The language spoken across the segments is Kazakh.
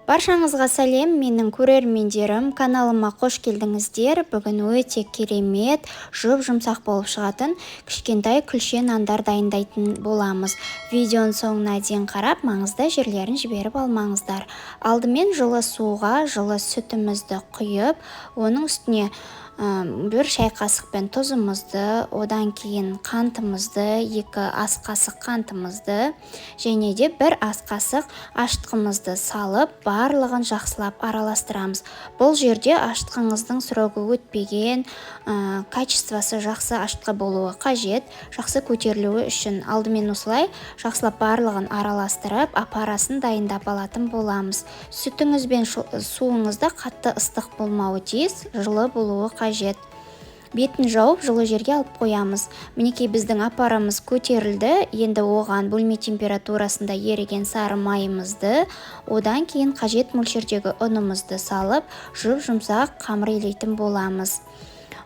Баршаңызға сәлем, менің көрермендерім! Каналыма қош келдіңіздер! Бүгін өте керемет, жұп-жұмсақ болып шығатын кішкентай күлше нандар дайындайтын боламыз. Видеоның соңына дейін қарап, маңызды жерлерін жіберіп алмаңыздар. Алдымен жылы суға жылы сүтімізді құйып, оның үстіне 1 шай қасықпен тұзымызды, одан кейін қантымызды, 2 ас қасық қантымызды және де 1 ас қасық ашытқымызды салып, барлығын жақсылап араластырамыз. Бұл жерде ашытқыңыздың срогы өтпеген, качествосы жақсы ашытқы болуы қажет, жақсы көтерілуі үшін. Алдымен осылай жақсылап барлығын араластырып, апарасын дайындап алатын боламыз. Сүтіңіз бен суыңыз да қатты ыстық болмауы тиіс, жылы болуы қажет. Бетін жауып, жылы жерге алып қоямыз. Мінекей, біздің апарамыз көтерілді. Енді оған бөлме температурасында еріген сары майымызды, одан кейін қажет мөлшердегі ұнымызды салып, жұп-жұмсақ қамыр илейтін боламыз.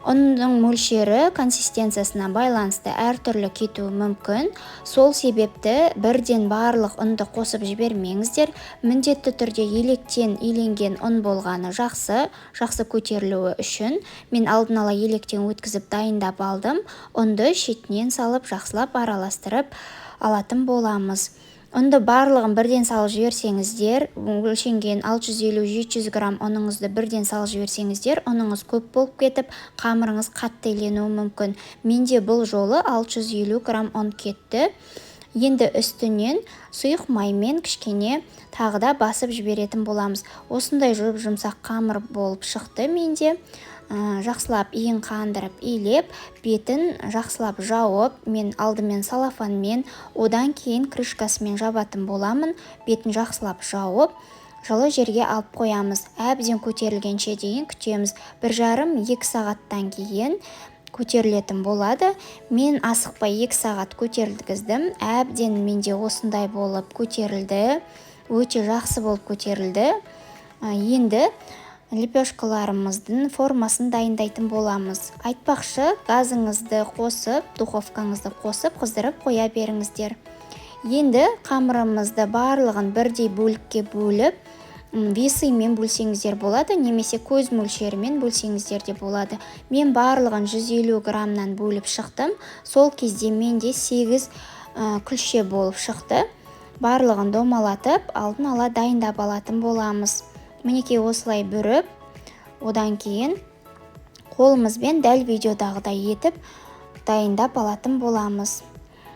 Ұнның мөлшері консистенциясына байланысты әртүрлі кетуі мүмкін. Сол себепті бірден барлық ұнды қосып жібермеңіздер. Міндетті түрде електен иленген ұн болғаны жақсы, жақсы көтерілуі үшін. Мен алдын ала електен өткізіп дайындап алдым. Ұнды шетінен салып, жақсылап араластырып алатын боламыз. Ұнды барлығын бірден салып жіберсеңіздер, өлшенген 650-700 грамм ұныңызды бірден салып жіберсеңіздер, ұныңыз көп болып кетіп, қамырыңыз қатты иленуі мүмкін. Менде бұл жолы 650 грамм ұн кетті. Енді үстінен сұйық маймен кішкене тағы да басып жіберетін боламыз. Осындай жұп-жұмсақ қамыр болып шықты менде. Жақсылап иін қандырып илеп, бетін жақсылап жауып, мен алдымен салафанмен, одан кейін крышкасымен жабатын боламын. Бетін жақсылап жауып, жылы жерге алып қоямыз. Әбден көтерілгенше дейін күтеміз. Бір жарым, екі сағаттан кейін көтерілетін болады. Мен асықпай 2 сағат көтерілгіздім. Әбден менде осындай болып көтерілді. Өте жақсы болып көтерілді. Енді лепешкаларымыздың формасын дайындайтын боламыз. Айтпақшы, газыңызды қосып, духовкаңызды қосып, қыздырып қоя беріңіздер. Енді қамырымызды барлығын бірдей бөлікке бөліп, весыймен бөлсеңіздер болады, немесе көз мөлшерімен бөлсеңіздер де болады. Мен барлығын 150 граммнан бөліп шықтым. Сол кезде менде 8 күлше болып шықты. Барлығын домалатып, алдын ала дайындап алатын боламыз. Мінекей, осылай бүріп, одан кейін қолымызбен дәл видеодағыдай етіп дайындап алатын боламыз.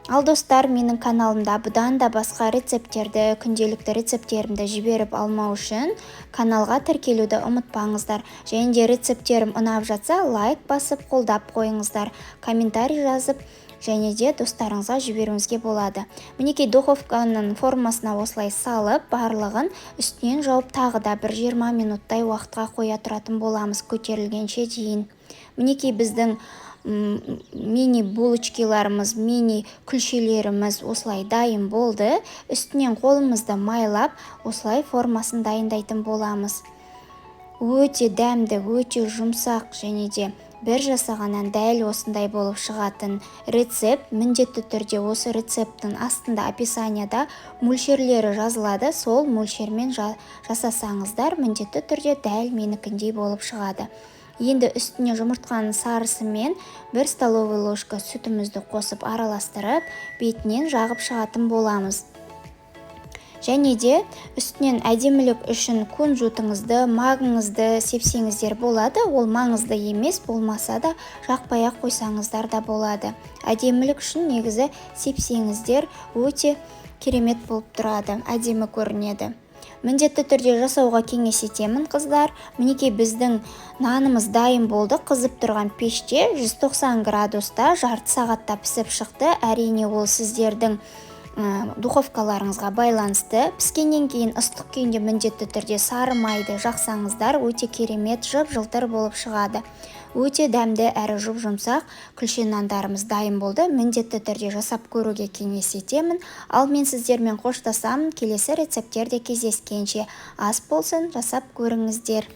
Ал достар, менің каналымда бұдан да басқа рецепттерді, күнделікті рецепттерімді жіберіп алмау үшін каналға тіркелуді ұмытпаңыздар. Және де рецепттерім ұнап жатса, лайк басып қолдап қойыңыздар, комментарий жазып, және де достарыңызға жіберуіңізге болады. Мінекей, духовканың формасына осылай салып, барлығын үстінен жауып, тағы да бір 20 минуттай уақытқа қоя тұратын боламыз көтерілгенше дейін. Мінекей, біздің мини булочкиларымыз, мини күлшелеріміз осылай дайын болды. Үстінен қолымызды майлап, осылай формасын дайындайтын боламыз. Өте дәмді, өте жұмсақ және де бір жасағаннан дәл осындай болып шығатын рецепт. Міндетті түрде осы рецепттің астында описанияда мөлшерлері жазылады. Сол мөлшермен жасасаңыздар, міндетті түрде дәл менікіндей болып шығады. Енді үстіне жұмыртқаның сарысымен 1 столовый ложка сүтімізді қосып араластырып, бетінен жағып шығатын боламыз. Және де үстінен әдемілік үшін кунжутыңызды, магыңызды сепсеңіздер болады. Ол маңызды емес, болмаса да жақпай-ақ қойсаңыздар да болады. Әдемілік үшін негізі сепсеңіздер өте керемет болып тұрады, әдемі көрінеді. Міндетті түрде жасауға кеңес етемін, қыздар. Мінекей, біздің нанымыз дайын болды. Қызып тұрған пеште 190 градуста жарты сағатта пісіп шықты. Әрине, ол сіздердің духовкаларыңызға байланысты. Піскеннен кейін ыстық күйінде міндетті түрде сары майды жақсаңыздар, өте керемет жып-жылтыр болып шығады. Өте дәмді әрі жұп-жұмсақ күлше нандарымыз дайын болды. Міндетті түрде жасап көруге кеңес етемін. Ал мен сіздермен қоштасамын. Келесі рецепттерде кездескенше ас болсын, жасап көріңіздер.